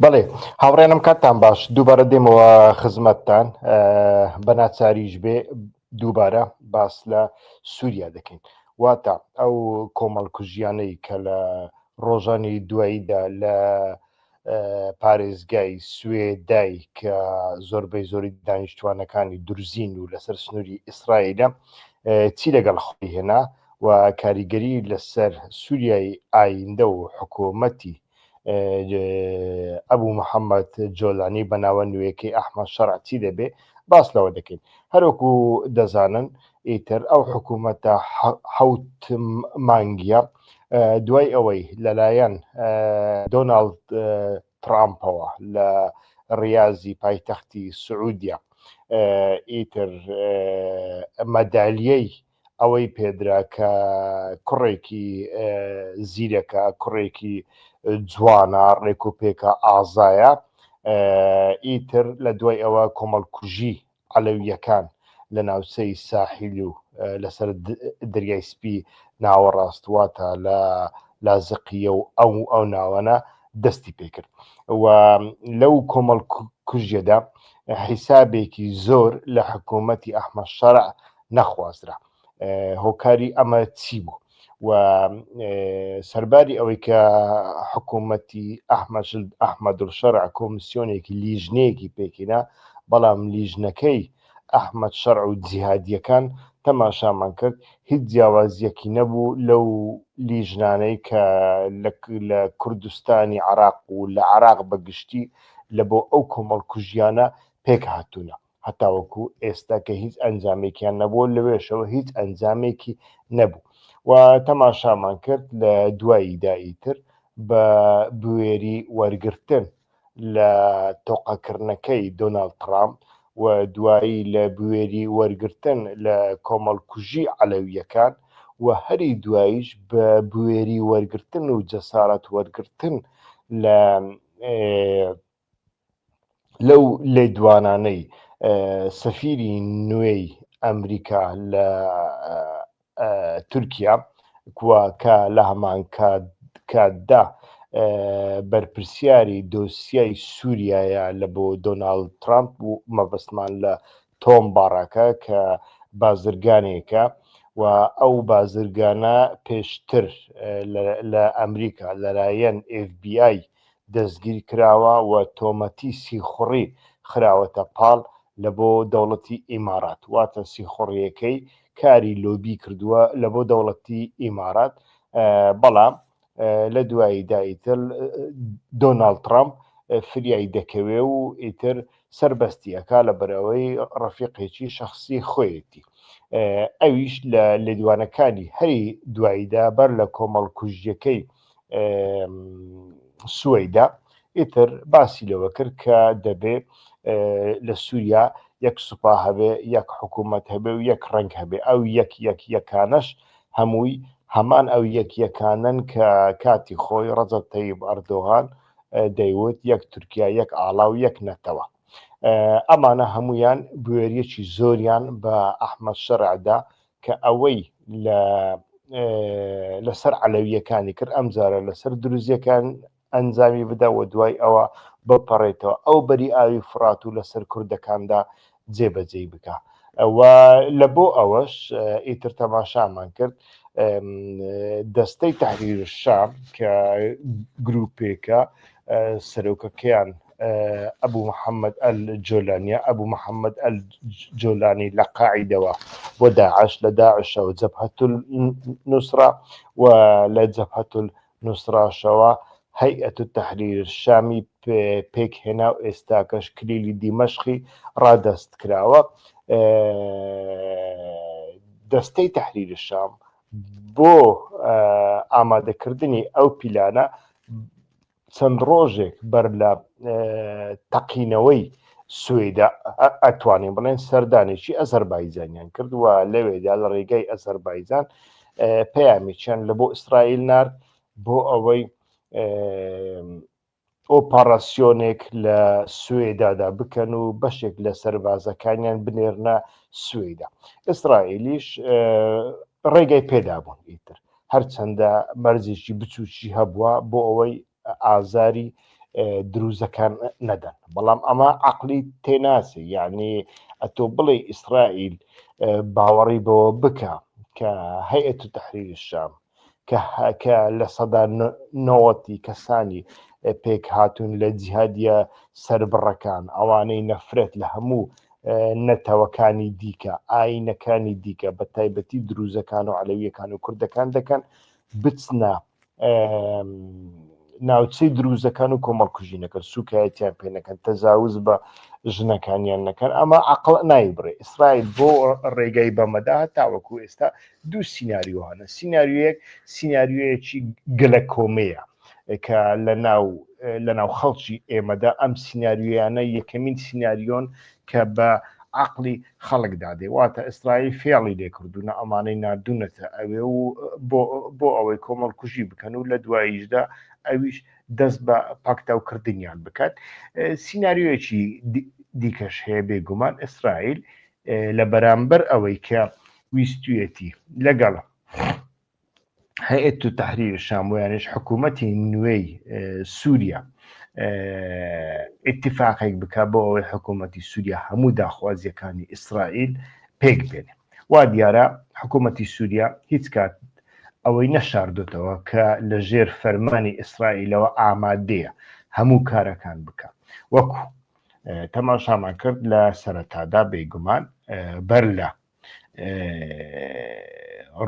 بەڵێ هاوڕێنم کاتتان باش دووبارە دێمەوە خزمەتتان بە ناچاریش بێ دووبارە باس لە سووریا دەکەین واتە ئەو کۆمەڵکوژیانەی کە لە ڕۆژانی دواییدا لە پارێزگای سوێدای کە زۆربەی زۆری دانیشتوانەکانی درزین و لەسەر سنووری ئیسرائیلە چی لەگەڵ خۆی هێنا و کاریگەری لەسەر سووریای ئایندە و حکوومەتی ئەبوو محەممەد جۆلانی بە ناوە نوێیەکەی ئەحمەد شەرع چی دەبێ باس لەوە دەکەین هەروەکو دەزانن ئیتر ئەو حکوومەتە حەوت مانگیە دوای ئەوەی لەلایەن دۆناڵد ترامپەوە لە ڕیازی پایتەختی سعودیە ئیتر مەدالیەی ئەوەی پێدرا کە کوڕێکی زیرەکە، کوڕێکی جوانە، ڕێک و پێکە، ئازایە، ئیتر لە دوای ئەوە کۆمەڵکوژی عەلەوییەکان لە ناوچەی ساحیل و لەسەر دەریای سپی ناوەڕاست واتە لە لازقیە و ئەو ئەو ناوانە دەستی پێکرد و لەو کۆمەڵکوژیەدا حیسابێکی زۆر لە حکوومەتی ئەحمەد شەرع نەخوازرا. هۆکاری ئەمە چی بوو؟ و سەرباری ئەوەی کە حکوومەتی ئەحمەدولشەرع کۆمیسیۆنێکی لیژنەیەکی پێکهێنا، بەڵام لیژنەکەی ئەحمەد شەرع و جیهادییەکان تەماشامان کرد هیچ جیاوازییەکی نەبوو لەو لیژنانەی کە لە کوردستانی عێراق و لە عێراق بە گشتی لە بۆ ئەو کۆمەڵکوژییانە پێکهاتوونە. هەتاوەکو ئێستا کە هیچ ئەنجامێکیان نەبووە لەوێشەوە هیچ ئەنجامێکی نەبوو و تەماشامان کرد لە دواییدا ئیتر بە بوێری وەرگرتن لە تۆقەکردنەکەی دۆناڵد ترامپ و دوایی لە بوێری وەرگرتن لە کۆمەڵکوژی عەلەوییەکان و هەری دواییش بە بوێری وەرگرتن و جەسارەت وەرگرتن لە لەو لێدوانانەی سەفیری نوێی ئەمریکا لە تورکیا کووە کە لە هەمان کاتدا بەرپرسیاری دۆسیای سووریایە لە بۆ دۆناڵد ترامپ و مەبەستمان لە تۆم باراکە کە بازرگانێکە و ئەو بازرگانە پێشتر لە ئەمریکا لەلایەن FBI دەستگیر کراوە و تۆمەتی سیخوڕی خراوەتە پاڵ لە بۆ دەوڵەتی ئیمارات، واتە سیخوڕیەکەی کاری لۆبی کردووە لە بۆ دەوڵەتی ئیمارات، بەڵام لە دواییدا ئیتر دۆناڵد تڕەمپ فریای دەکەوێ و ئیتر سەربەستی ئەکا لەبەرئەوەی ڕەفیقێکی شەخسی خۆیەتی. ئەویش لە لێدوانەکانی هەری دواییدا بەر لە کۆمەڵکوژیەکەی سوەیدا ئیتر باسی لەوە کرد کە دەبێ لە سووریا یەک سوپا هەبێ یەک حکوومەت هەبێ و یەک ڕەنگ هەبێ ئەو یەک یەک یەکانەش هەمووی هەمان ئەو یەک یەکانەن کە کاتی خۆی ڕەجەب تەیب ئەردۆغان دەیوت یەک تورکیا یەک ئاڵا و یەک نەتەوە ئەمانە هەمویان بوێریەکی زۆریان بە ئەحمەد شەرعدا کە ئەوەی لە لەسەر عەلەویەکانی کرد ئەمجارە لەسەر دروزیەکان ئەنجامی بدا و دوای ئەوە بپەڕێتەوە ئەو بەری ئاوی فڕات و لەسەر کوردەکاندا جێبەجێی بکا و لە بۆ ئەوەش ئیتر تەماشامان کرد دەستەی تحریر شام کە گروپێکە سەرۆکەکەیان ئەبوو محەممەد ئەل جۆلانیە ئەبوو محەممەد ئەل جۆلانی لە قاعیدەوە بۆ داعش لە داعشەوە جەبهەتول نوسرا و لە جەبهەتول نوسراشەوە هەیئەت تەحریر شامی پێکهێنا و ئێستاکەش کلیلی دیمەشقی ڕادەست کراوە. دەستەی تەحریر شام بۆ ئامادەکردنی ئەو پیلانە چەند ڕۆژێک بەر لە تەقینەوەی سوەیدا ئەتوانین بڵێن سەردانێکی ئەزەربایجانیان کرد و لەوێدا لە ڕێگای ئەزەربایجان پەیامێکیان لە بۆ ئیسرائیل نارد بۆ ئەوەی ئۆپەراسیۆنێک لە سوێدادا بکەن و بەشێک لە سەربازەکانیان بنێرنە سوێدا ئیسرائیلیش ڕێگای پێدابوون ئیتر هەرچەندە مەرجێکی بچووکی هەبووە بۆ ئەوەی ئازاری. دروزەکان نەدەن. بەڵام ئەمە عەقڵی تێناچێ، یەعنی ئەتۆ بڵێی ئیسرائیل باوەڕی بەوە بکا کە هەیئەت تەحریر شام کە 90% کەسانی پێکهاتوون لە جیهادیە سەربڕەکان، ئەوانەی نەفرەت لە هەموو نەتەوەکانی دیکە، ئایینەکانی دیکە، بە تایبەتی دروزەکان و عەلەویەکان و کوردەکان دەکەن، بچنە ناوچەی دروزەکان و کۆمەڵکوژی نەکەن، سوکایەتیان پێ نەکەن، تەجاوز بە ژنەکانیان نەکەن، ئەمە عەقڵ نایبڕێ. ئیسرائیل بۆ ڕێگای بەمەدا هەتاوەکو ئێستا دوو سیناریۆ هەنە. سیناریۆیەک سیناریۆیەکی گەلەکۆمەیە کە لەناو لەناو خەڵکی ئێمەدا ئەم سیناریۆیانە یەکەمین سیناریۆن کە بە عەقڵی خەڵک دادێ، واتە ئیسرائیل فێڵی لێکردوونە، ئەمانەی ناردوونەتە ئەوێ و بۆ ئەوەی کۆمەڵکوژی بکەن و لە دواییشدا ئەویش دەست بە پاکتاوکردنیان بکات. سیناریۆیەکی دیکەش هەیە، بێگومان ئیسرائیل لە بەرامبەر ئەوەی کە ویستویەتی لەگەڵ هەیئەت تەحریر شام ویانیش حکوومەتی نوێی سووریا ئیتفاقێک بکە بۆ ئەوەی حکوومەتی سووریا هەموو داخوازیەکانی ئیسرائیل پێک بێنێ. وا دیارە حکوومەتی سووریا هیچ کات ئەوەی نەشاردۆتەوە کە لە ژێر فەرمانی ئیسرائیلەوە ئامادەیە هەموو کارەکان بکە. وەکو تەماشامان کرد لە سەرەتادا بێگومان بەر لە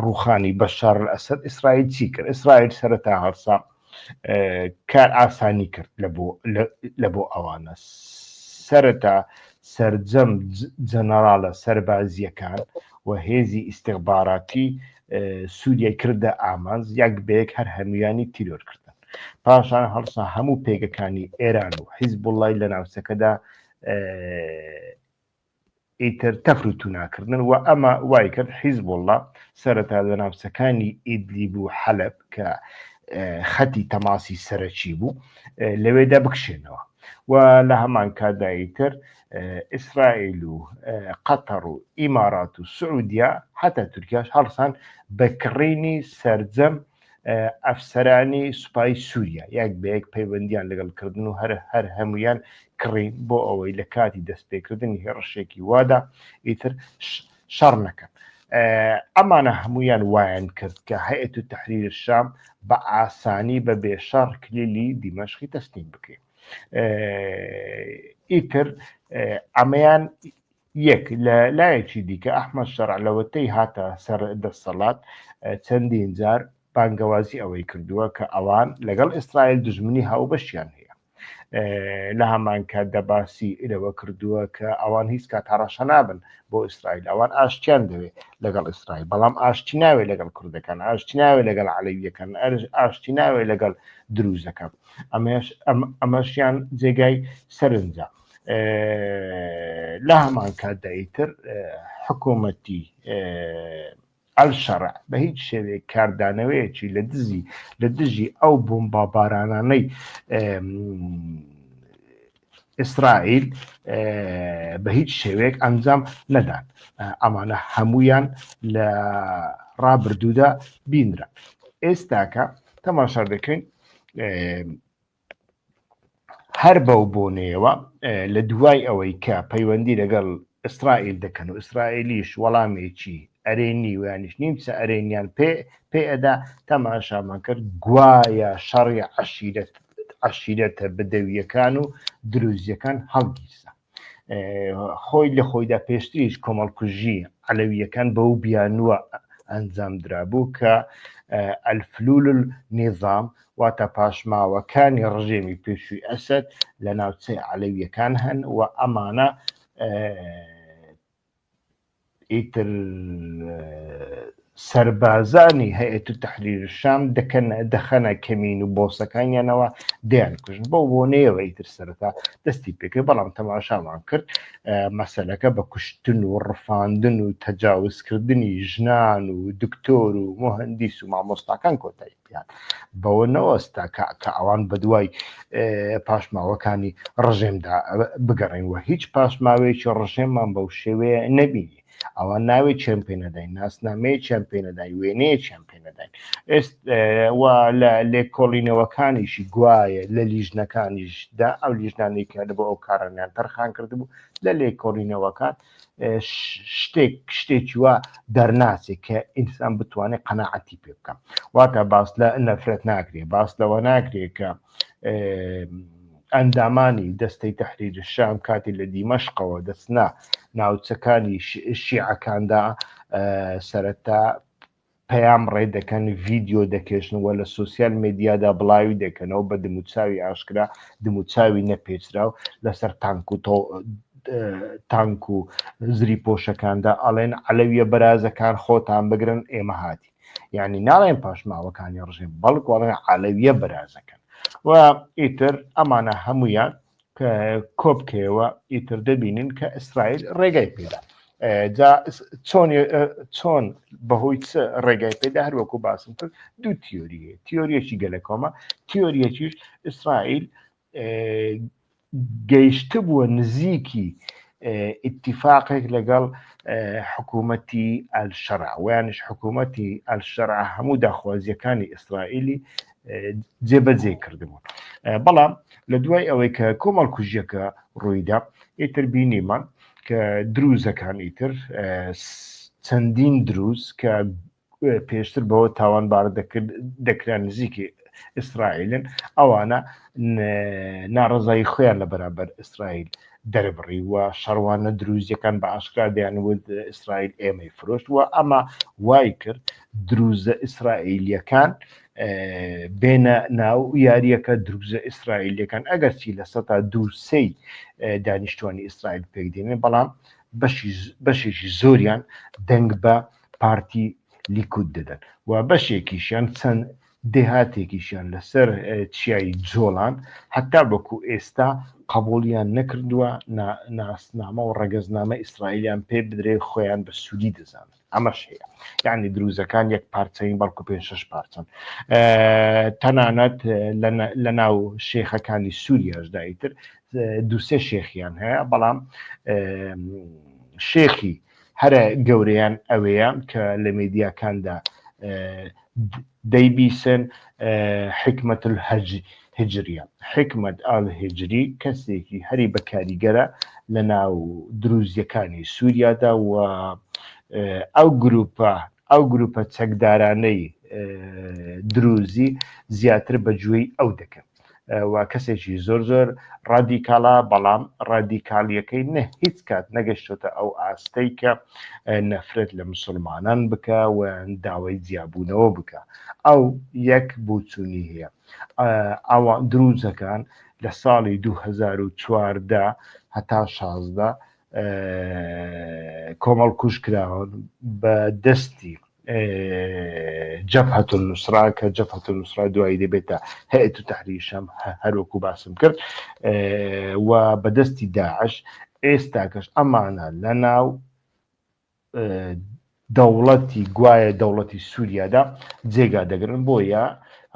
ڕوخانی بەشار ئەسەد ئیسرائیل چی کرد؟ ئیسرائیل سەرەتا هەڵسا کار ئاسانی کرد لە بۆ ئەوانە. سەرەتا سەرجەم جەنەراڵە سەربازییەکان و هێزی ئیستیخباراتی سووریای کردە ئامانج، یەک بە یەک هەر هەموویانی تیرۆر کردن. پاشان هەڵسا هەموو پێگەکانی ئێران و حیزبوڵڵای لە ناوچەکەدا ئیتر تەفر و تونا کردن و ئەمە وای کرد حیزبوڵڵا سەرەتا لە ناوچەکانی ئیدلیب و حەلەب کە خەتی تەماسی سەرەکی بوو لەوێدا بکشێنەوە و لە هەمان کاتدا ئیتر ئیسرائیل و قەتەر و ئیمارات و سعودیا حتا تورکیاش هەڵسان بە کڕینی سەرجەم ئەفسەرانی سوپای سووریا یەک بە یەک پەیوەندیان لەگەڵ کردن و هەر هەر هەمویان کڕین بۆ ئەوەی لە کاتی دەستپێکردنی هێڕشێکی وادا ئیتر شەڕ نەکەن. ئەمانە هەمویان وایان کرد کە هەیئەت تەحریر شام بە ئاسانی بە بێ شەڕ کلیلی دیمەشقی تەسلیم بکرێ. ئیتر ئەمەیان یەک، لە لایەکی دیکە ئەحمەد شەرع لەوەتەی هاتە سەر دەسەڵات چەندین جار بانگەوازی ئەوەی کردووە کە ئەوان لەگەڵ ئیسرائیل دوژمنی هاوبەشیان هەیە. لە هەمان کاتدا باسی لەوە کردووە کە ئەوان هیچ کات هەڕەشە نابن بۆ ئیسرائیل، ئەوان ئاشتیان دەوێت لەگەڵ ئیسرائیل، بەڵام ئاشتی ناوێت لەگەڵ کوردەکان، ئاشتی ناوێت لەگەڵ عەلەویەکان، ئاشتی ناوێت لەگەڵ دروزەکان. ئەمەشیان جێگای سەرنجە. لە هەمان کاتدا ئیتر حکوومەتی ئەلشەڕع بە هیچ شێوەیەک کاردانەوەیەکی لە دزی لە دژی ئەو بۆمبابارانانەی ئیسرائیل بە هیچ شێوەیەک ئەنجام نەدان. ئەمانە هەمویان لە ڕابردوودا بینرا. ئێستاکە تەماشا دەکەین هەر بەو بۆنەیەوە لە دوای ئەوەی کە پەیوەندی لەگەڵ ئیسرائیل دەکەن و ئیسرائیلیش وەڵامێکی ئەرێنی و یانیش نیمچە ئەرێنیان پێ پێ ئەدا، تەماشامان کرد گوایە شەڕی عەشیرەت عەشیرەتە بدەوییەکان و دروزییەکان هەڵگیرسا. خۆی لە خۆیدا پێشتریش کۆمەڵکوژی عەلەوییەکان بەو بیانووە ئەنجام درابوو کە ئەلفلول نیزام واتە پاشماوەکانی ڕژێمی پێشووی ئەسەد لە ناوچەی عەلەوییەکان هەن و ئەمانە ئیتر سەربازانی هەیئەت تەحریر شام دەکەن دەخەنە کەمین و بۆسەکانیانەوە دەیان کوژن. بەو بۆنەیەوە ئیتر سەرەتا دەستی پێکرد، بەڵام تەماشامان کرد مەسەلەکە بە کوشتن و ڕفاندن و تەجاوزکردنی ژنان و دکتۆر و موهەندیس و مامۆستاکان کۆتایی پێهات. بەوە نەوەستا کە ئەوان بەدوای پاشماوەکانی ڕژێمدا بگەڕێن و هیچ پاشماوەیەکی ڕژێممان بەو شێوەیە نەبینی. ئەوان ناوێکیان پێ نەداین، ناسنامەیەکیان پێ نەداین، وێنەیەکیان پێ نەداین. ئێست و لە لێکۆڵینەوەکانیشی گوایە لە لیژنەکانیشدا ئەو لیژنانەی کە بۆ ئەو کارانیان تەرخان کردبوو لە لێکۆڵینەوەکان شتێک شتێکی وا دەرناچێت کە ئینسان بتوانێت قەناعەتی پێ بکە. واتە باس لە نەفرەت ناکرێ، باس لەوە ناکرێ کە ئەندامانی دەستەی تەحریر شام کاتی لە دیمەشقەوە دەچنە ناوچەکانی شیعەکاندا سەرەتا پەیام ڕێ دەکەن، ڤیدیۆ دەکێشن و لە سۆسیال مێدیادا بڵاوی دەکەنەوە بە دموچاوی ئاشکرا، دموچاوی نەپێچراو لەسەر تانک و تانک و زریپۆشەکاندا ئەڵێن عەلەویە بەرازەکان خۆتان بگرن ئێمە هاتین. یعنی ناڵێن پاشماوەکانی ڕژێم بەڵکو ئەڵێن عەلەویە بەرازەکان و ئیتر ئەمانە هەمویان کۆبکەیەوە ئیتر دەبینین کە ئیسرائیل ڕێگای پێدا جا چۆن چۆن بەهۆی چ ڕێگای پێدا هەروەکو باسم کرد دوو تیۆریە تیۆریەکی گەلەکۆمە تیۆریەکیش ئیسرائیل گەیشتبووە نزیکی ئیتیفاقێک لەگەڵ حکوومەتی ئەلشەرع ویانش حکوومەتی ئەلشەرع هەموو داخوازیەکانی ئیسرائیلی جێبەجێ کردبوون بەڵام لە دوای ئەوەی کە کۆمەڵ کوژیەکە ڕوویدا ئیتر بینیمان کە دروزەکان ئیتر چەندین دروز کە پێشتر بەوە تاوانبار دەکرا نزیکی ئیسرائیلن ئەوانە ناڕزایی خۆیان لە بەرامبەر ئیسرائیل دەربڕی و شەڕوانە دروزیەکان بە ئاشکرا دەیانوت ئیسرائیل ئێمەی فرۆشت و ئەمە وای کرد دروزە ئیسرائیلیەکان بێنە ناو یاریەکە دروزە ئیسرائیلیەکان ئەگەرچی لە سەتا دووسەی دانیشتوانی ئیسرائیل پێک دێنن بەڵام بەشێکی زۆریان دەنگ بە پارتی لیکود دەدەن و بەشێکیشیان چەند دێهاتێکیشیان لەسەر چیای جۆڵان هەتا وەکو ئێستا قبوڵیان نەکردووە ناسنامە و ڕەگەزنامە ئیسرائیلیان پێ بدرێ خۆیان بە سووری دەزانن ئەمەش هەیە یعنی دروزەکان یەک پارچەین بەڵکو پێ شش پارچەن تەنانەت لە ناو شێخەکانی سووریاشدا ئیتر دووسێ شێخیان هەیە بەڵام شێخی هەرە گەورەیان ئەوەیە کە لە مێدیاکاندا دەیبیسن حیکمەت الهجریە. حیکمەت ئالهجری کەسێکی هەری بەکاریگەرە لە ناو دروزیەکانی سوریادا و ئەو گروپە ئەو گروپە چەکدارانەی دروزی زیاتر بەگوێی ئەو دەکەن. و کەسێکی زۆر زۆر ڕادیکاڵە بەڵام ڕادیکاڵیەکەی نە هیچ کات نەگەشتۆتە ئەو ئاستەی کە نەفرەت لە مسلمانان بکە و داوای جیابوونەوە بکە ئەو یەک بۆچوونی هەیە ئەوە دروزەکان لە ساڵی 2014 هەتا 16 کۆمەڵ کوژ کراون بە دەستی جەبهەت النوسرا کە جەبهەت النوسرا دوایی دەبێتە هەیئەت تەحریر شام هەروەکو باسم کرد و بەدەستی داعش ئێستاکەش ئەمانە لەناو دەوڵەتی گوایە دەوڵەتی سووریادا جێگا دەگرن بۆیە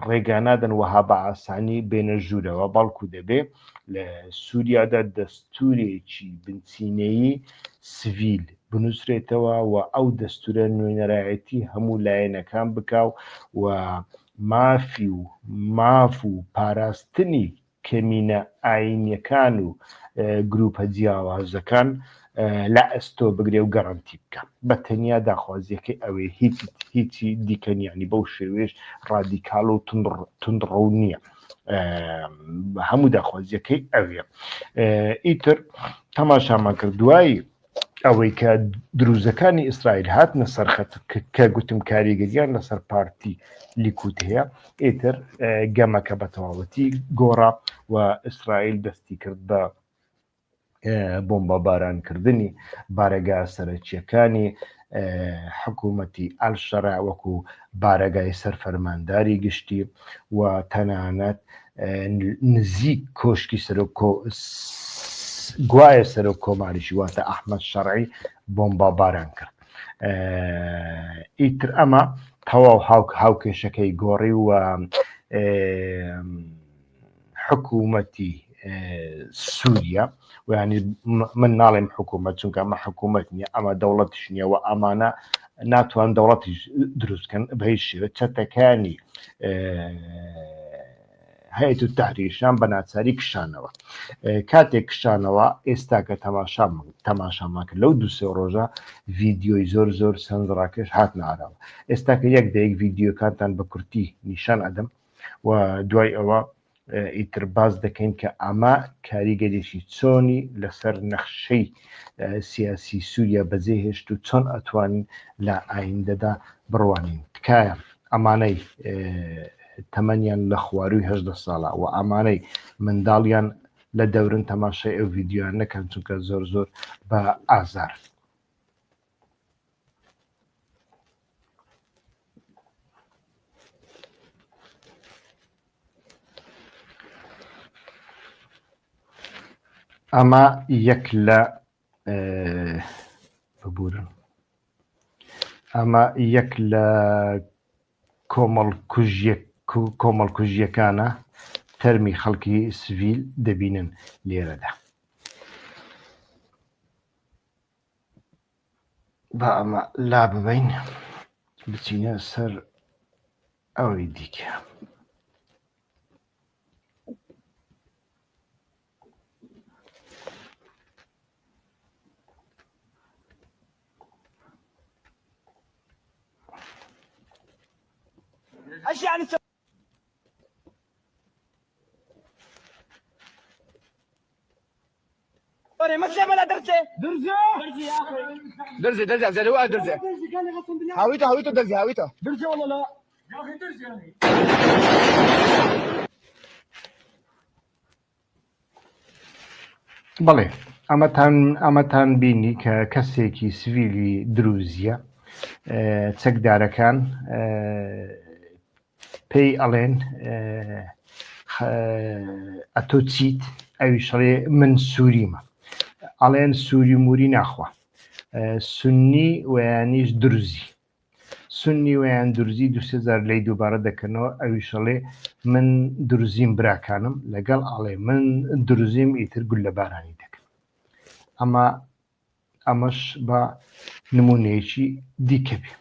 ڕێگا نادەن وەها بە ئاسانی بێنە ژوورەوە بەڵکو دەبێ لە سووریادا دەستورێکی بنچینەیی سڤیل بنووسرێتەوە و ئەو دەستوورە نوێنەرایەتی هەموو لایەنەکان بکا و مافی و ماف و پاراستنی کەمینە ئایینیەکان و گروپە جیاوازەکان لە ئەستۆ بگرێ و گەرەنتی بکا. بە تەنیا داخوازیەکەی ئەوەیە هیچی هیچی دیکە نیە یانی بەو شێوەیەش ڕادیکاڵ و توندڕەو نییە. هەموو داخوازیەکەی ئەوێ. ئیتر تەماشامان کرد دوای ئەوەی کە دروزەکانی ئیسرائیل هاتنە سەرخەت کە گوتم کاریگەریان لەسەر پارتی لیکود هەیە ئیتر گەمەکە بە تەواوەتی گۆڕا و ئیسرائیل دەستی کرد بە بۆمبابارانکردنی بارەگا سەرەکیەکانی حکوومەتی ئەلشەرع وەکو بارەگای سەرفەرمانداری گشتی و تەنانەت نزیک کۆشکی سەرۆک گوایە سەرۆک کۆماریشی واتە ئەحمەد شەرعی بۆمبا باران کرد ئیتر ئەمە تەواو هاوک هاوکێشەکەی گۆڕی و حکوومەتی. سووریا و ینی من ناڵێم حکوومەت چونکە ئەمە حکوومەت نییە ئەمە دەوڵەتیش نییە و ئەمانە ناتوان دەوڵەتیش دروستکەن بە هیچ شێوە چەتەکانی هەیئەت التحریر شام بە ناچاری کشانەوە. کاتێک کشانەوە ئێستا کە تەماشامان کرد لەو دوو سێ ڕۆژە ڤیدیۆی زۆر زۆر سەرنجڕاکێش هاتنە ئاراوە. ئێستا کە یەک بە یەک ڤیدیۆکانتان بە کورتی نیشان ئەدەم و دوای ئەوە ئیتر باس دەکەین کە ئەمە کاریگەریی چۆنی لەسەر نەخشەی سیاسی سووریا بەجێهێشت و چۆن ئەتوانین لە ئایندەدا بڕوانین. تکایە ئەمانەی تەمەنیان لە خوارووی 18 ساڵە و ئەمانەی منداڵیان لە دەورن تەماشای ئەو ڤیدیۆیان نەکەن چونکە زۆر زۆر بە ئازارن. ئەمە یەک لە ببورن ئەمە یەک لە کۆمەڵکوژییەکانە تەرمی خەڵکی سڤیل دەبینن لێرەدا. با ئەمە لا ببەین بچینە سەر ئەوەی دیکە. بەڵێ ئەمەتان ئەمەتان بینی کە کەسێکی سڤیلی دروزیە چەکدارەکان پێی ئەڵێن ئەتۆ چیت ئەوی شڵێ من سووریمە ئەڵێن سووری موری ناخوا سنی ویانیش دروزی سونی ویان دورزی دوسێ جار لێی دووبارە دەکەنەوە ئەویش ئەڵێ من دورزیم براکانم لەگەڵ ئەڵێ من دورزیم ئیتر گوللە بارانی دەکەن ئەمە ئەمەش بە نمونەیەکی دیکە بێ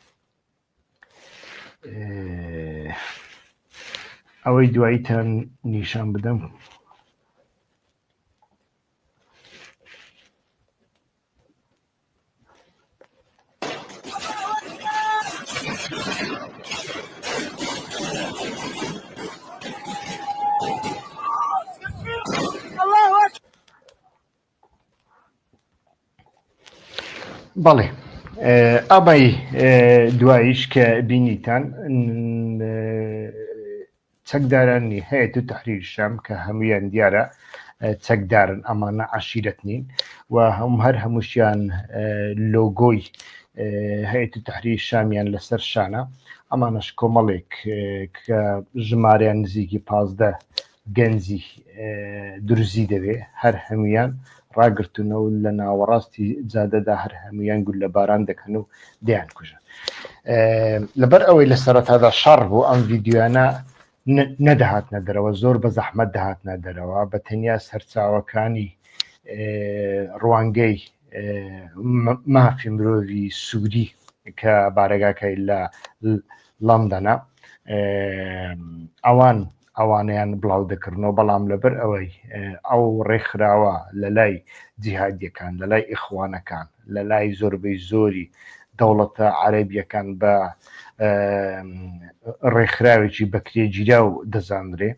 ئەوەی دواییتان نیشان بدەم بەڵێ ئەمەی دواییش کە بینیتان چەکدارانی هەیەت و تەحریر شام کە هەموویان دیارە چەکدارن ئەمانە عەشیرەت نین و هەم هەر هەمووشیان لۆگۆی هەیەت و تەحریر شامیان لەسەر شانە ئەمانەش کۆمەڵێک کە ژمارەیان نزیکی 15 گەنجی درزی دەوێ هەر هەمویان ڕاگرتونە و لە ناوەڕاستی جادەدا هەر هەمویان گوللە باران دەکەن و دەیان کوژن لەبەر ئەوەی لە سەرەتادا شەڕ بوو ئەم ڤیدیۆیانە نەدەهاتنە دەرەوە زۆر بە زەحمەت دەهاتنە دەرەوە بە تەنیا سەرچاوەکانی ڕوانگەی مافی مرۆڤی سووری کە بارەگاکەی لە لەندەنە ئەوان ئەوانەیان بڵاو دەکردنەوە بەڵام لەبەر ئەوەی ئەو ڕێکخراوە لە لای جیهادیەکان لە لای ئیخوانەکان لە لای زۆربەی زۆری دەوڵەتە عەرەبیەکان بە ڕێکخراوێکی بەکرێگیراو دەزانرێ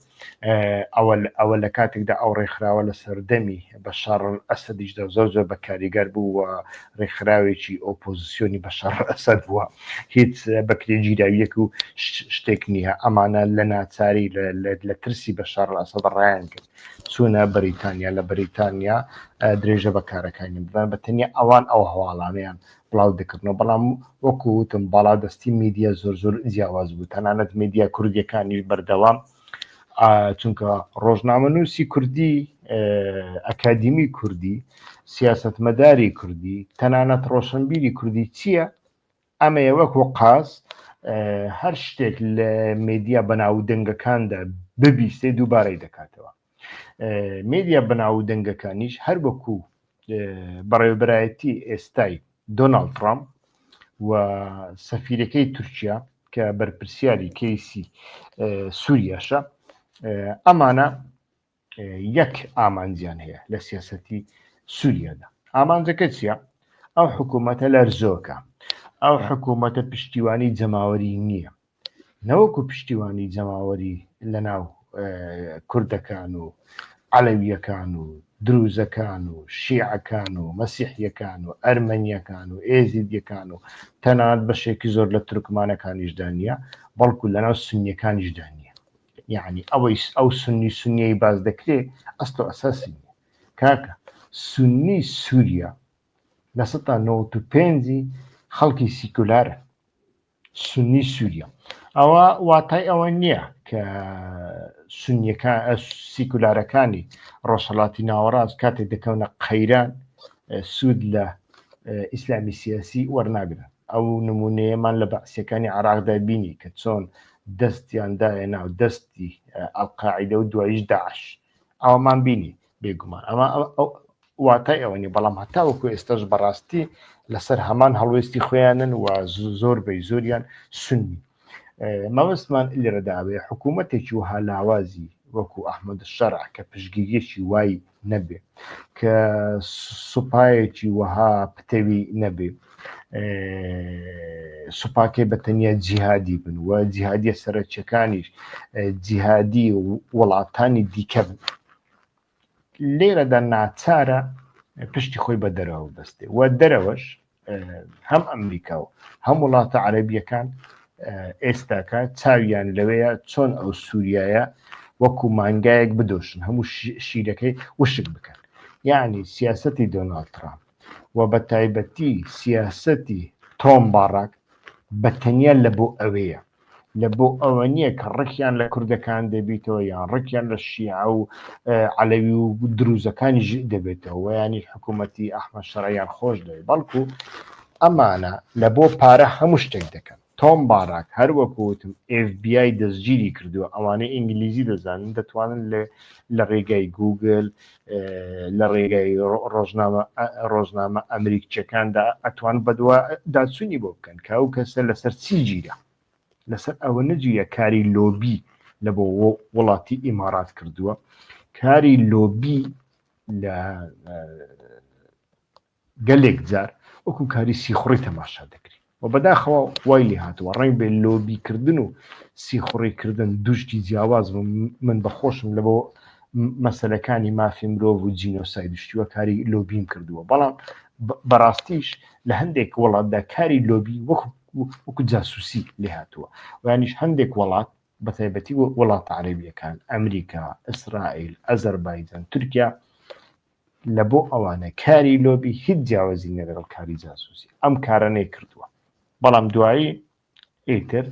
ئەوە ئەوە لە کاتێکدا ئەو ڕێکخراوە لە سەردەمی بەشار ئەسەدیشدا زۆر زۆر بە کاریگەر بوو و ڕێکخراوێکی ئۆپۆزیسیۆنی بەشار ئەسەد بووە هیچ بەکرێگیراویەک و شتێک نییە ئەمانە لە ناچاری لە ترسی بەشار ئەسەد ڕایان کرد چوونە بەریتانیا لە بەریتانیا درێژە بە کارەکانی بدەن بە تەنیا ئەوان ئەو هەواڵانەیان بڵاو دەکردنەوە بەڵام وەکو وتم باڵادەستی میدیا زۆر زۆر جیاواز بوو تەنانەت میدیا کوردیەکانیش بەردەوام چونکە ڕۆژنامەنووسی کوردی ئەکادیمی کوردی سیاستمەداری کوردی تەنانەت ڕۆشنبیری کوردی چییە ئەمەیە وەکو قاز هەر شتێک لە مێدیا بەناو دەنگەکاندا ببیستێ دووبارەی دەکاتەوە. میدیا بەناو و دەنگەکانیش هەر وەکو بەڕێوەبەرایەتی ئێستای دۆناڵد ترامپ و سەفیرەکەی تورکیا کە بەرپرسیاری کەیسی سووریاشە ئەمانە یەک ئامانجیان هەیە لە سیاسەتی سووریادا ئامانجەکە چییە؟ ئەو حکوومەتە لەرزۆکە ئەو حکوومەتە پشتیوانی جەماوەری نییە نەوەکو پشتیوانی جەماوەری لەناو کوردەکان و عەلەوییەکان و دروزەکان و شیعەکان و مەسیحیەکان و ئەرمەنیەکان و ئێزیدیەکان و تەنانەت بەشێکی زۆر لە تورکمانەکانیشدا نییە بەڵکو لەناو سنیەکانیشدا نییە یعنی ئەوەی ئەو سنی سنیەی باس دەکرێ ئەسڵ و ئەساسی نییە کاکە سنی سووریا 95% خەڵکی سیکولارن سوننی سووریا ئەوە واتای ئەوە نییە کە سونیەکان سیکولارەکانی ڕۆژهەڵاتی ناوەڕاست کاتێک دەکەونە قەیران سوود لە ئیسلامی سیاسی وەرناگرن ئەو نمونەیەمان لە بەعسیەکانی عراقدا بینی کە چۆن دەستیان دایە ناو دەستی ئەلقاعیدە و دواییش داعش ئەومان بینی بێگومان ئەمە واتای ئەوە نیە، بەڵام هەتاوەکو ئێستاش بەڕاستی لەسەر هەمان هەڵوێستی خۆیانن و زۆر بەی زۆریان سنی. مەبەستمان لێرەدا ئەوەیە حکوومەتێکی وەها لاوازی وەکو ئەحمەد شەرع کە پشتگیریەکی وای نەبێ، کە سوپایەکی وەها پتەوی نەبێ، سوپاکەی بە تەنیا جیهادی بن و جیهادیە سەرەکیەکانیش جیهادی وڵاتانی دیکە بن. لێرەدا ناچارە پشتی خۆی بە دەرەوە بەستێ و دەرەوەش هەم ئەمریکا و هەم وڵاتە عەربیەکان ئێستاکە چاویان لەوەیە چۆن ئەو سووریایە وەکو مانگایەک بدۆشن هەموو شیرەکەی وشک بکەن یعنی سیاستی دۆناڵد ترامپ و بە تایبەتی سیاستی تۆم باڕاک بە تەنیا لە بۆ ئەوەیە لە بۆ ئەوە نییە کە ڕکیان لە کوردەکان دەبیتەوە یان ڕکیان لە شیعە و عەلەوی و دروزەکانیش دەبێتەوە یانی حکوومەتی ئەحمەد شەرعیان خۆش دەوێت بەڵکو ئەمانە لە بۆ پارە هەموو شتێک دەکەن تۆم باراک هەر وەکو وتم FBI دەستگیری کردووە ئەوانەی ئینگلیزی دەزانن دەتوانن لە ڕێگای گوگل لە ڕێگای ڕۆژنامە ڕۆژنامە ئەمریکچەکاندا ئەتوان بەدوا داچوونی بۆ بکەن کە ئەو کەسە لەسەر چی گیرە لەسەر ئەوە نەگیرە کاری لۆبی لە بۆ وڵاتی ئیمارات کردووە کاری لۆبی لە گەلێک جار وەکو کاری سیخوڕی تەماشا دەکرێ و بەداخەوە وای لێ هاتووە ڕەنگ بێ لۆبی کردن و سیخوڕی کردن دوو شتی جیاواز بن من بە خۆشم لە بۆ مەسەلەکانی مافی مرۆڤ و جینۆساید و شتی وە کاری لۆبیم کردووە بەڵام بەڕاستیش لە هەندێک وڵاتدا کاری لۆبی وەکو وەکو جاسوسی لێ هاتووە ویانیش هەندێک وڵات بەتایبەتی وڵاتە عەرەبیەکان ئەمریکا ئیسرائیل ئەزەربایجان تورکیا لە بۆ ئەوانە کاری لۆبی هیچ جیاوازی نیە لەگەڵ کاری جاسوسی ئەم کارەنەی کردووە بەڵام دوایی ئیتر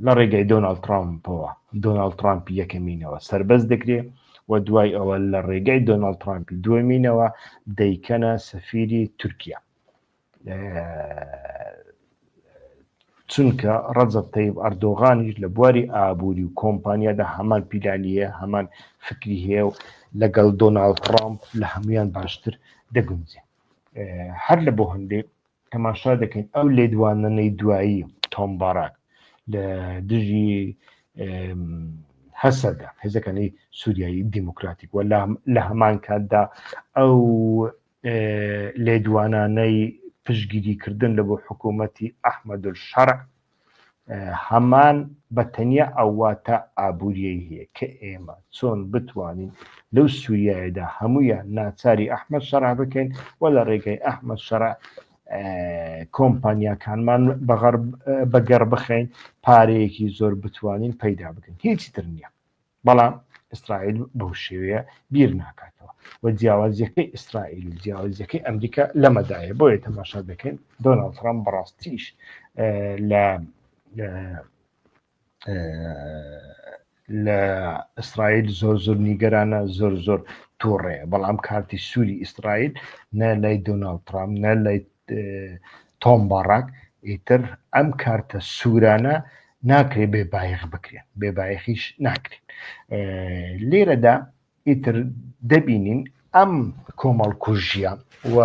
لە ڕێگەی دۆناڵد ترامپەوە دۆناڵد ترامپی یەکەمینەوە سربەست دەکرێ و دوای ئەوە لە ڕێگەی دۆناڵد ترامپی دووەمینەوە دەیکەنە سەفیری تورکیا چونکە ڕەجەب تەیب ئەردۆغانیش لە بواری ئابووری و کۆمپانیادا هەمان پیلانی هەیە، هەمان فکری هەیە و لەگەڵ دۆناڵد ترامپ لە هەموویان باشتر دەگونجێ. هەر لە بۆ هەندێ تەماشا دەکەین ئەو لێدوانەنەی دوایی تۆم باراک لە دژی هەسەدە هێزەکانی سووریایی دیموکراتیک و لە هەمان کاتدا ئەو لێدوانانەی پشتگیری کردن لە بۆ حکوومەتی ئەحمەدولشەرع هەمان بە تەنیا ئەو واتا ئابووریەی هەیە کە ئێمە چۆن بتوانین لەو سووریایەدا هەموویان ناچاری ئەحمەد شەرع بکەین و لە ڕێگەی ئەحمەد شەرع کۆمپانیاکانمان بەگەڕ بخەین پارەیەکی زۆر بتوانین پەیدا بکەین هیچی تر نییە بەڵام ئیسرائیل بەو شێوەیە بیر ناکاتەوە و جیاوازیەکەی ئیسرائیل و جیاوازیەکەی ئەمریکا لەمەدایە بۆیە تەماشا دەکەین دۆناڵد ترامپ بەڕاستیش لە لە ئیسرائیل زۆر زۆر نیگەرانە زۆر زۆر تووڕەیە بەڵام کارتی سووری ئیسرائیل نە لای دۆناڵد ترامپ نە لای تۆم باراک ئیتر ئەم کارتە سوورانە ناکرێ بێ بایەخ بکرێن، بێ بایەخیش ناکرێن. لێرەدا ئیتر دەبینین ئەم کۆمەڵکوژییە و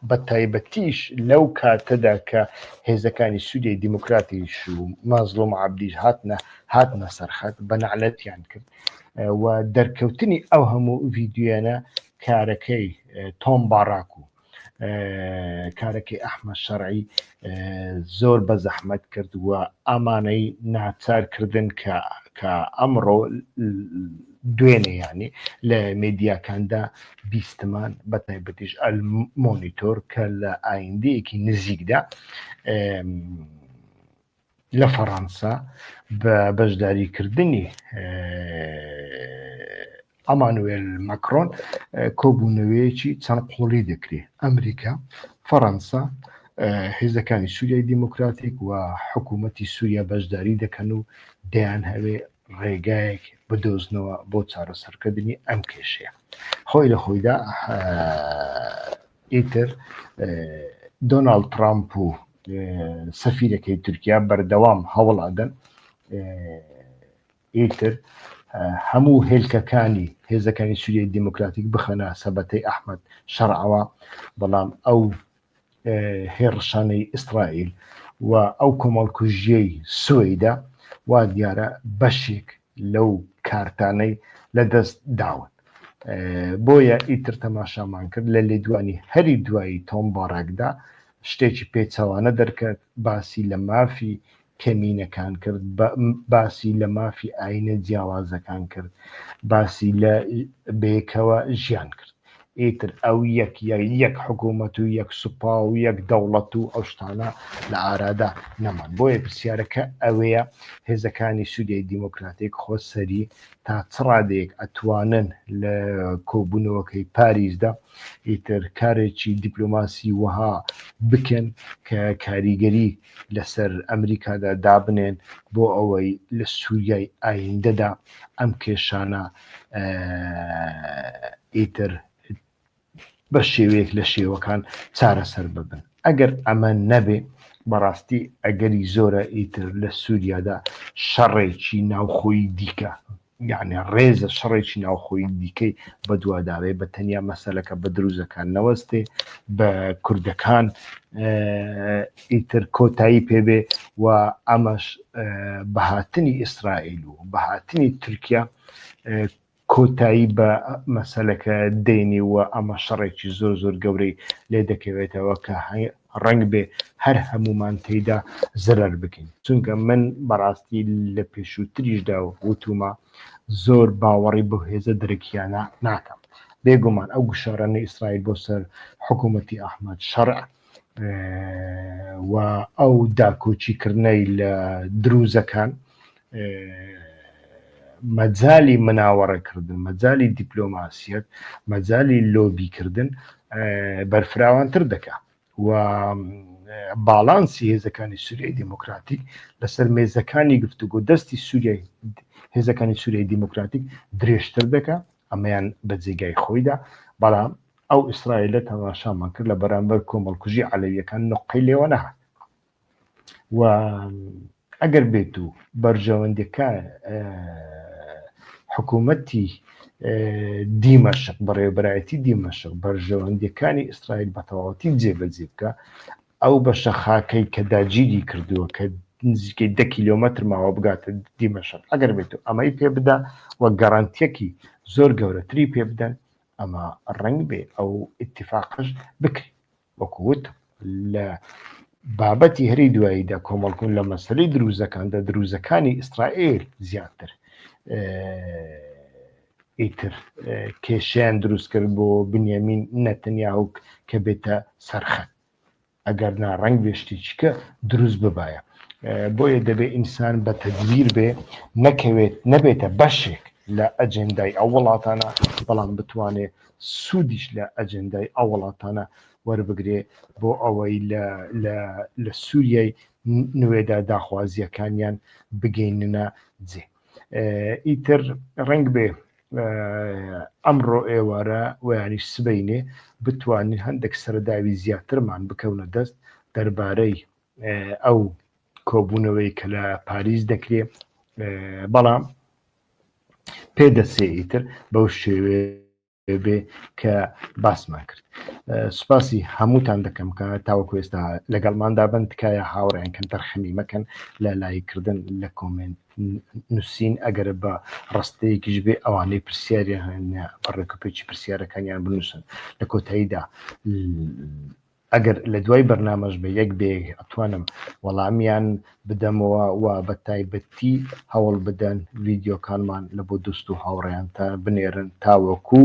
بە تایبەتیش لەو کاتەدا کە هێزەکانی سووریای دیموکراتیش و مەزڵوم عەبدیش هاتنە هاتنە سەرخەت بە نەعلەتیان کرد و دەرکەوتنی ئەو هەموو ڤیدیۆیانە کارەکەی تۆم باراک و کارەکەی ئەحمەد شەرعی زۆر بە زەحمەت کرد و ئامانەی ناچار کردن کە کە ئەمڕۆ دوێنێ یانی لە مێدیاکاندا بیستمان بە تایبەتیش ئەل مۆنیتۆر کە لە ئایندەیەکی نزیکدا لە فەڕەنسا بە بەشداریکردنی ئەمانوێل ماکرۆن کۆبوونەوەیەکی چەند قۆڵی دەکرێت ئەمریکا، فەڕەنسا، هێزەکانی سووریای دیموکراتیک و حکوومەتی سووریا بەشداری دەکەن و دەیانهەوێ ڕێگایەک بدۆزنەوە بۆ چارەسەرکردنی ئەم کێشەیە. خۆی لە خۆیدا ئیتر دۆناڵد ترامپ و سەفیرەکەی تورکیا بەردەوام هەوڵ ئەدەن ئیتر هەموو هێلکەکانی هێزەکانی سووریای دیموکراتیک بخەنە سەبەتەی ئەحمەد شەرعەوە، بەڵام ئەو هێڕشانەی ئیسرائیل و ئەو کۆمەڵکوژیەی سوەیدا وا دیارە بەشێک لەو کارتانەی لەدەست داون. بۆیە ئیتر تەماشامان کرد لە لێدوانی هەری دوایی تۆم باراکدا شتێکی پێچەوانە دەرکەت، باسی لە مافی کەمینەکان کرد، باسی لە مافی ئاینە جیاوازەکان کرد، باسی لە بەیەکەوە ژیان کرد. ئیتر ئەو یەک یەک حکوومەت و یەک سوپا و یەک دەوڵەت و ئەو شتانە لە ئارادا نەمان. بۆیە پرسیارەکە ئەوەیە هێزەکانی سووریای دیموکراتیک خۆسەری تا چ ڕادەیەک ئەتوانن لە کۆبوونەوەکەی پاریسدا ئیتر کارێکی دیپلۆماسی وەها بکەن کە کاریگەری لەسەر ئەمریکادا دابنێن بۆ ئەوەی لە سووریای ئایندەدا ئەم کێشانە ئیتر بە شێوەیەک لە شێوەکان چارەسەر ببن. ئەگەر ئەمە نەبێ بەڕاستی ئەگەری زۆرە ئیتر لە سووریادا شەڕێکی ناوخۆیی دیکە یعنی ڕێزە شەڕێکی ناوخۆیی دیکەی بەدواداوێ بە تەنیا مەسەلەکە بە دروزەکان نەوەستێ بە کوردەکان ئیتر کۆتایی پێبێ و ئەمەش بەهاتنی ئیسرائیل و بەهاتنی تورکیا کۆتایی بە مەسەلەکە دێنی و ئەمە شەڕێکی زۆر زۆر گەورەی لێ دەکەوێتەوە کە ڕەنگ بێ هەر هەمومان تێیدا زەرەر بکەین چونکە من بەڕاستی لە پێشووتریشدا وتومە زۆر باوەڕی بەو هێزە دەرەکیانە ناکەم بێگومان ئەو گوشارانەی ئیسرائیل بۆ سەر حکوومەتی ئەحمەد شەرع و ئەو داکۆکیکردنەی لە دروزەکان مەجالی مناوەڕەکردن، مەجالی دیپلۆماسیەت، مەجالی لۆبیکردن بەرفراوانتر دەکا و باڵانسی هێزەکانی سووریای دیموکراتیک لەسەر مێزەکانی گفتوگۆ دەستی سووریای هێزەکانی سووریای دیموکراتیک درێژتر دەکا ئەمەیان بە جێگای خۆیدا بەڵام ئەو ئیسرائیلە تەماشامان کرد لە بەرامبەر کۆمەڵکوژی عەلەویەکان نقەی لێوە نەهات و ئەگەر بێت و بەرژەوەندەکان حکوومەتی دیمەشق بەڕێوەبەرایەتی دیمەشق بەرژەوەندیەکانی ئیسرائیل بە تەواوەتی جێبەجێ بکە ئەو بەشە خاکەی کە داگیری کردووە کە نزیکەی دە کیلۆمەتر ماوە بگاتە دیمەشق ئەگەر بێت و ئەمەی پێ بدا و گەرەنتیەکی زۆر گەورەتری پێ بدەن ئەمە ڕەنگ بێ ئەو ئیتیفاقەش بکرێ وەکو وتم لە بابەتی هەری دواییدا کۆمەڵکون لە مەسەلەی دروزەکاندا دروزەکانی ئیسرائیل زیاتر ئیتر کێشەیان دروست کرد بۆ بنیامین نەتەنیاهو کە بێتە سەرخەت ئەگەر نا ڕەنگ بێ شتێکی کە دروست ببایە بۆیە دەبێ ئینسان بە تەدبیر بێ نەکەوێت نەبێتە بەشێک لە ئەجێندای ئەو وڵاتانە بەڵام بتوانێ سوودیش لە ئەجێندای ئەو وڵاتانە وەربگرێ بۆ ئەوەی لە لە لە سووریای نوێدا داخوازییەکانیان بگەیننە جێ. ئیتر ڕەنگ بێ ئەمڕۆ ئێوارە ویانیش سبەینێ بتوانین هەندێک سەرەداوی زیاترمان بکەونە دەست دەربارەی ئەو. کۆبوونەوەی کە لە پاریس دەکرێ بەڵام پێدەچێ ئیتر بەو شێوەیە بێ کە باسمان کرد. سوپاسی هەمووتان دەکەم کە تاوەکو ئێستا لەگەڵماندا بن تکایە هاوڕێیان کەم تەرخەمی مەکەن لە لایککردن لە کۆمێنت نووسین ئەگەر بە ڕستەیەکیش بێ ئەوانەی پرسیاریان هەیە بە ڕێکوپێکی پرسیارەکانیان بنووسن لە کۆتاییدا ئەگەر لە دوای بەرنامەش بە یەک بێ ئەتوانم وەڵامیان بدەمەوە و بە تایبەتی هەوڵ بدەن ڤیدیۆکانمان لە بۆ دۆست و هاوڕێیانتان بنێرن تاوەکو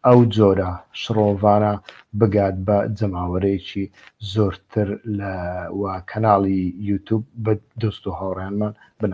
ئەو جۆرە شڕۆڤانە بگات بە جەماوەرێکی زۆرتر لە و کەناڵی یوتوب بە دۆست و هاوڕێیانمان بنا.